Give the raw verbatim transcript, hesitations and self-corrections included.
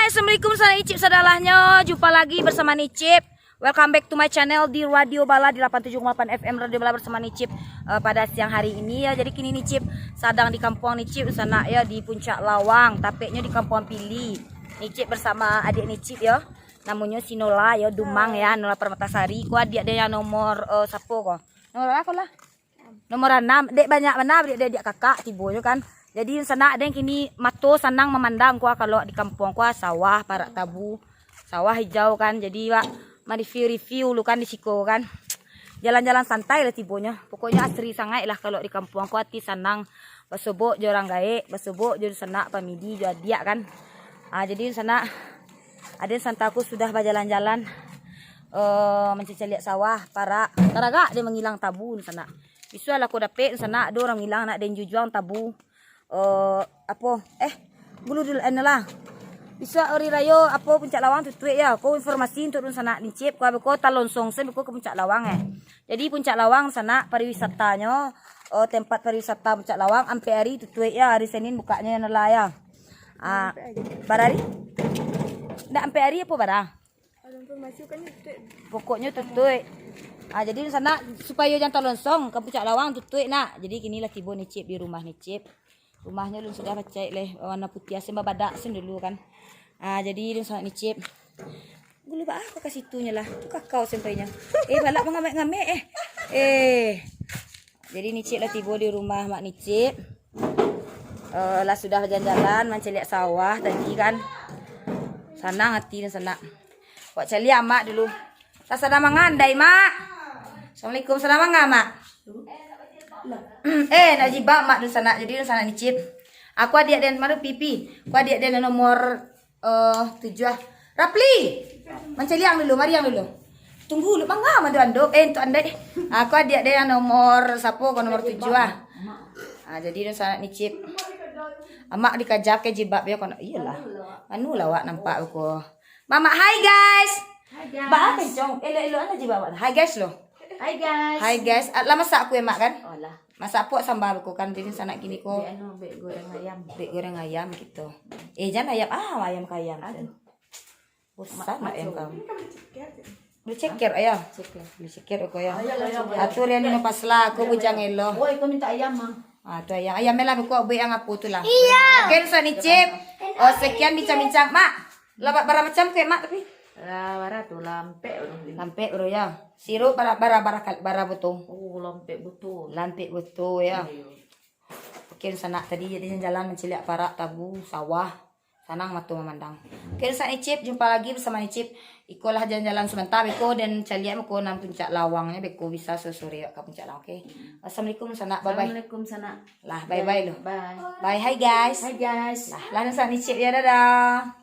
Assalamualaikum, salam Nicip sadalahnyo. Jumpa lagi bersama Nicip. Welcome back to my channel di Radio Bala di lapan tujuh koma lapan F M Radio Bala bersama Nicip, eh, pada siang hari ini ya. Jadi kini Nicip sadang di kampuang Nicip sanak ya, di Puncak Lawang, tapeknyo di Kampuang Pili. Nicip bersama adik Nicip ya. Namonyo si Nola ya, Dumang ya, Nola Permatasari. Ko adiak den yang nomor, eh, sapo ko? Nomor bara ko lah? Nomor anam, dek banyak bana, dek, dek, dek kakak tibonyo kan. Jadi sanak den kini mato sanang mamandang ko, kalau di kampuang ko sawah, parak tabu, sawah hijau kan. Jadi wak ma-review-review lu kan di siko kan. Jalan-jalan santai lah tibonyo. Pokoknyo asri sangaik lah kalau di kampuang ko, ati sanang. Basobok jo urang gaek, basobok jo sanak, pamidi jo adiak kan. Ah, jadi sanak, aden santa ko sudah bajalan-jalan, eh, mancaliak sawah, parak, taragak den mangilang tabu sanak. Bisuak lah ko dapek sanak, ado urang mangilang nak den jujuang tabu. Eh, apo? Eh, gulu dulu, eh, lah. Bisuak hari rayo, apo, Puncak Lawang tutuik ya. Ko informasi untuk dunsanak Nicip, ko abe ko talonsong sen ko ka Puncak Lawang, eh. Jadi Puncak Lawang sanak pariwisatanyo, eh, tempat pariwisata Puncak Lawang ampek hari tutuik ya, hari Senin bukaknyo yang lah ya. Ah, bara hari? Ndak ampek hari apo bara? Pokoknyo tutuik. Ah, jadi sanak, supayo jan talonsong ka Puncak Lawang tutuik nak. Jadi kini lah tibo Nicip di rumah Nicip. Rumahnyo alun sudah bacaik leh, warna putiah sen babadak sen dulu kan. Ah, jadi alun sanak Nicip. Gulu baa ka situnyo lah. Tu kakau sampai nyo. Eh, balak mangamek-ngamek eh. Eh. Jadi Nicip lah tibo di rumah Mak Nicip. Eh, lah sudah bajalan-jalan, mancaliak sawah tadi kan. Sanang ati sanak. Wak caliak Mak dulu. Lah sadang mangandai, Mak. Assalamualaikum, sadang manga, Mak? Eh, nak jibak Mak dunsanak. Jadi dunsanak Nicip. Aku adiak den, mano pipi? Aku adiak den nomor, eh, tujuah. Rapli! Mancaliak ang dulu, mari ang dulu. Tunggu lu, manga mah ando. Eh, untuk andai. Aku adiak den yang nomor sapo ko, nomor tujuah. Ah, jadi dunsanak Nicip. Amak dikaja ke jibak yo kono. Iyolah. Anu lah wak nampak ko. Mamak, hai guys. Hai guys. Baa kencong. Elok-elok aja jibak awak. Hai guys lo. Hai guys. Hai guys. Ah, lah masak kue mak kan? Oh lah. Masak pok sambal ko kan, jadi sanak kini ko. Dek anu, dek goreng ayam. Dek goreng ayam gitu. Eh, jan ayam. Ah, ayam ka ayam. Aduh. Bosan mak ayam kamu. Beli ceker, ayo. Ceker. Beli ceker ko ya. Ayo, ayo, ayo. Atur yang ini pas lah, aku bujang elo. Woi, kau minta ayam mah. Ah, tu ayam. Ayam lah, buku buat yang apa tu lah. Iya. Oke, dunsanak Nicip. Oh, sekian bincang-bincang, Mak. Lah, ba-, bara macam kue, Mak, tapi? Lah, bara tu, lampek, bro. Lampek, bro, ya. Sirup bara, bara, bara, kal-, bara buto. Oh, lampek buto. Lampek buto, ya. Iya. Oke, sanak, tadi jadi jalan mancaliak parak, tabu, sawah. Sanang mato mamandang. Oke, sanak Nicip, jumpa lagi bersama Nicip. Ikolah jalan-jalan sementara, beko, dan caliak beko nan Puncak Lawangnyo, beko bisa sore-sore ka Puncak Lawang, oke? Assalamualaikum, sanak. Bye-bye. Assalamualaikum, sanak. Lah, bye-bye lo. Bye. Bye, hai guys. Hai guys. Lah, lah, sanak Nicip ya, dadah.